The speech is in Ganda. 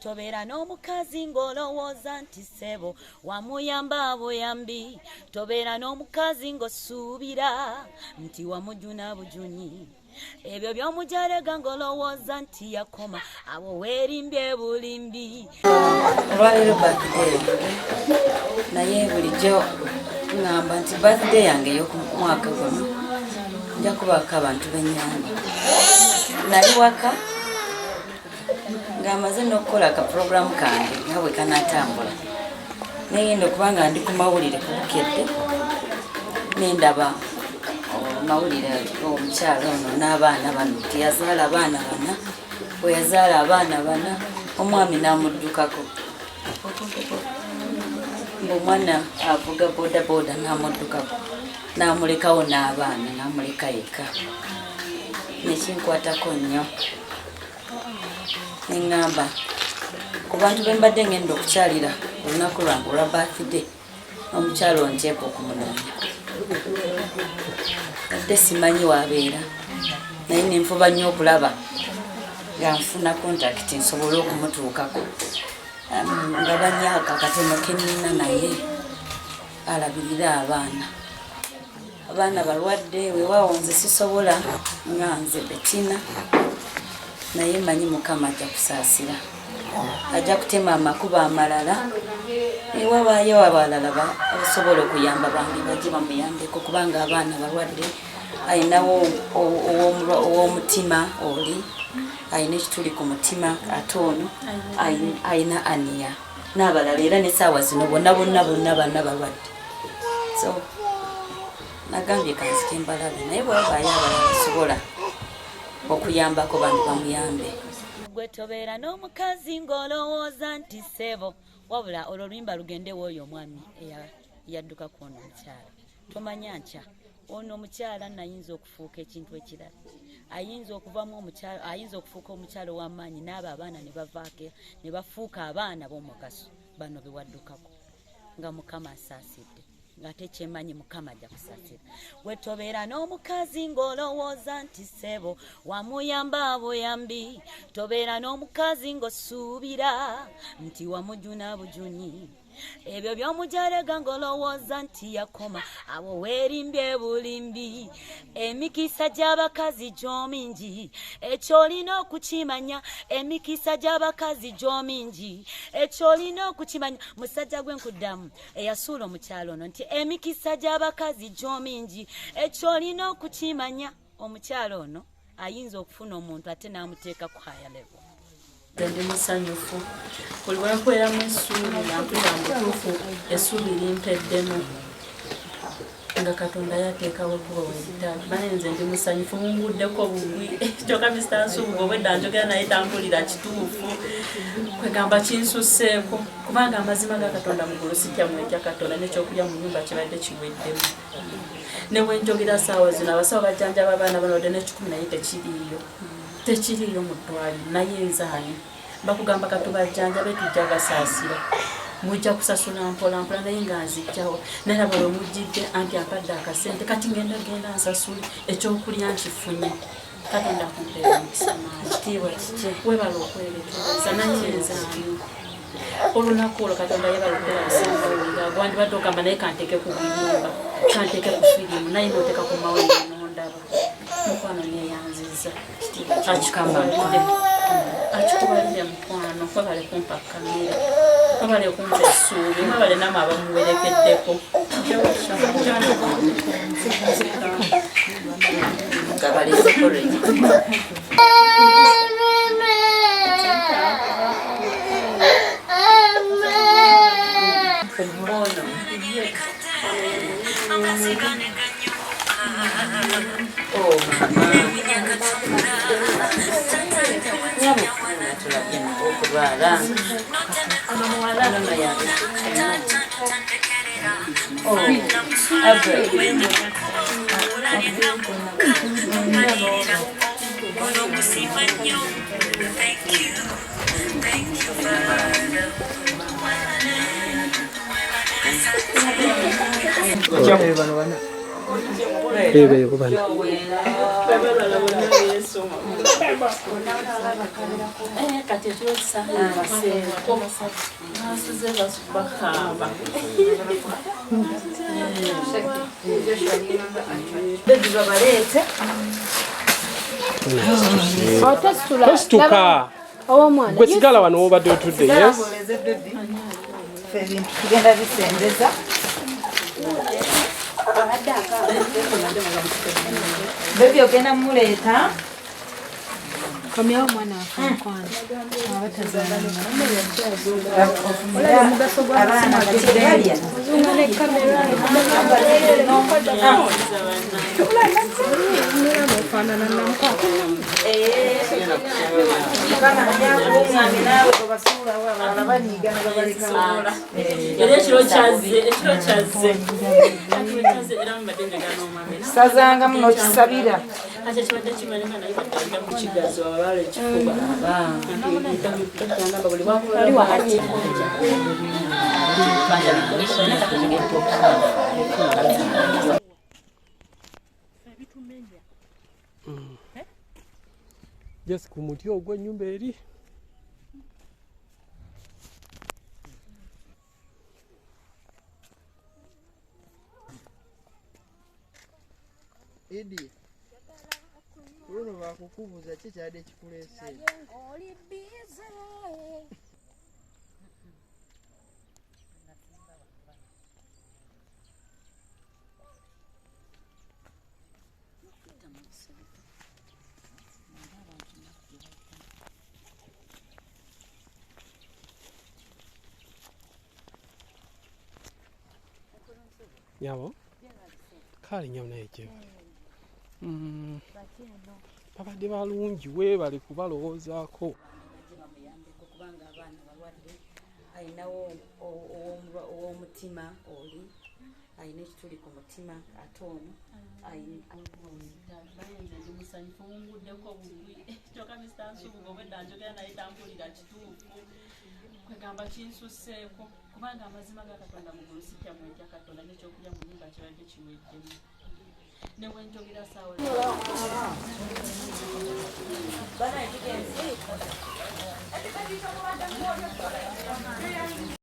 Tobeera n'omukazi ng'olowooza nti ssebo wamuyamba buyambi. Tobeera n'omukazi ng'osuubira nti wamujuna bujunyi. Ebyo by'omujerega ng'olowooza nti yakoma, abo weerimbye bulimbi. Olwaleero birthday yange, naye bulijjo ŋŋamba nti birthday yange ey'okumwaka guno nja kubaako abantu b'ennyamba. Nali waka ng'amaze n'okukola akapuroguramu kange nga bwe kanaatambula, nengenda okuba nga ndi ku mawulire ku Bukedde, nendaba amawulire omukyala ono n'abaana bano nti yazaala abaana bana. Bwe yazaala abaana bana, omwami n'amuddukako, ng'omwana avuga boda boda, n'amuddukako n'amulekawo n'abaana, n'amuleka yekka. Nekinkwatako nnyo, neŋŋamba ku bantu be mbadde ngenda okukyalira olunaku lwange olwa birthday, omukyalo onteeka okumunoonya. Adde simanyi wabeera, naye nenfuba nnyo okulaba nga nfuna contact nsobole okumutuukako, nga banyaka katono kenina, naye alabirire abaana. Abaana balwadde. Weewaawo nze sisobola nga nze Betina, naye manyi Mukama ajja kusaasira, ajja kutema amakubo amalala. Ewabaayo abalala abasobola okuyamba, bambi bajje bamuyambeko, kubanga abaana balwadde. Ayinawo ow'omutima, oli ayina ekituli ku mutima, ate ono ayina aniya n'abalala. Era nesaawa zino bonna bonna bonna bana balwadde. So nagambye kanzike mbalabe, naye bwabaayo abalala basobola okuyambako, bambi bamuyambe. Gwe tobeera n'omukazi ng'olowooza nti ssebo. Wabula olwo oluyimba lugende w'oyo omwami eyadduka ku ono omukyala. Tomanya nkya ono omukyala nayinza okufuuka ekintu ekirala, ayinza okuvamu omukyala, ayinza okufuuka omukyala ow'amaanyi, n'abo abaana ne bavaako ne bafuuka abaana b'omugaso. Bano bewaddukako nga Mukama asaasidde, ng'ate kyemanyi Mukama ajja kusaasira. Gwe tobeera n'omukazi ng'olowooza nti ssebo wamuyamba buyambi. Tobeera n'omukazi ng'osuubira nti wamujuna bujunyi. Ebyo by'omujerega ng'olowooza nti yakoma, abo weerimbye bulimbi. Emikisa gy'abakazi gy'omingi, ekyo olina okukimanya. Emikisa gy'abakazi gy'omingi, ekyo olina okukimanya. Musajja gwe, nkuddamu eyasuula omukyalo ono nti emikisa gy'abakazi gy'omingi, ekyo olina okukimanya. Omukyalo ono ayinza okufuna omuntu ate n'amuteeka ku higher level. Ndi musanyufu. Buli lwenkweramu essuubi nga mpulira mutuufu, essuubi limpeddemu nga Katonda yateekawo ekkubo weritali. Bane, nze ndi musanyufu, munguddeko bugwi. Kyokka Mr Nsubuga obwedda njogera naye tampulira kituufu. Kwegamba kinsusseeko, kubanga amazima ga Katonda mugulu sitya mwetya Katonda, n'ekyokulya mu nyumba kibadde kiweddemu. Ne bwenjogera saawa zino, abasawo bajjanjaba abaana bano wadde n'ekikumi, naye tekiriiyo, tekiriiyo mu ddwaliro. Naye nzaani bakugamba katubajjanjabe, tujja basaasira, mujja kusasula mpola mpola, naye nga nzijjawo. Nalaba lwe mujjidde anti ampadde akasente, kati ngenda genda nsasule, ekyokulya nkifunye. Katonda akumpeera omukisa mangi. Kitiibwa kiki? Webala okwerekereza. Naye nzaani olunaku olwo Katonda yebala okulabisa amawulire ago. Wandibadde ogamba naye kanteeke ku buyimba, kanteeke ku firimu, naye noteeka ku mawulire nondaba. Mukwano, neyanziza. Akikubalire, akikubalire mukwano. Webale kumpa kamere, webale kumpa essuubi, webale namwe abamuwerekeddeko. Gabaleze porridge. Ono oh mama, nyabo, tulabye okulwala. Ono yabe. Oh, Abre. Onokusiima nnyo. Thank you, thank you, Father. Bano bana. Bebe bana. Tosituka. Gwe sigala wano wobadde otudde, yes? Ebintu tugenda bisembeza. Bebi ogenda muleeta. Komyawo omwana waffe mukwano. Abaana balya. Sazanga muno kisabira. Yes, ku muti ogw'ennyumba eri. Idi, luno bakukubuuza ki kyadde kikuleese? Nyabo? Kale nyabo naye gye. Babadde balungi weebale kubalowoozaako. Kubanga abaana balwadde, alinawo ow'omutima oli, alina ekituli ku mutima ate ono ndi musanyufu wunguddeko bubi kyokka Mr. Nsubuga obwedda njogera naye tampulira kituufu kwegamba kinsusseeko kubanga amazima ga Katonda mu ggulu sitya mwentya Katonda n'ekyokulya mu nnyumba kibadde kiweddemu ne bwe njogera saawa.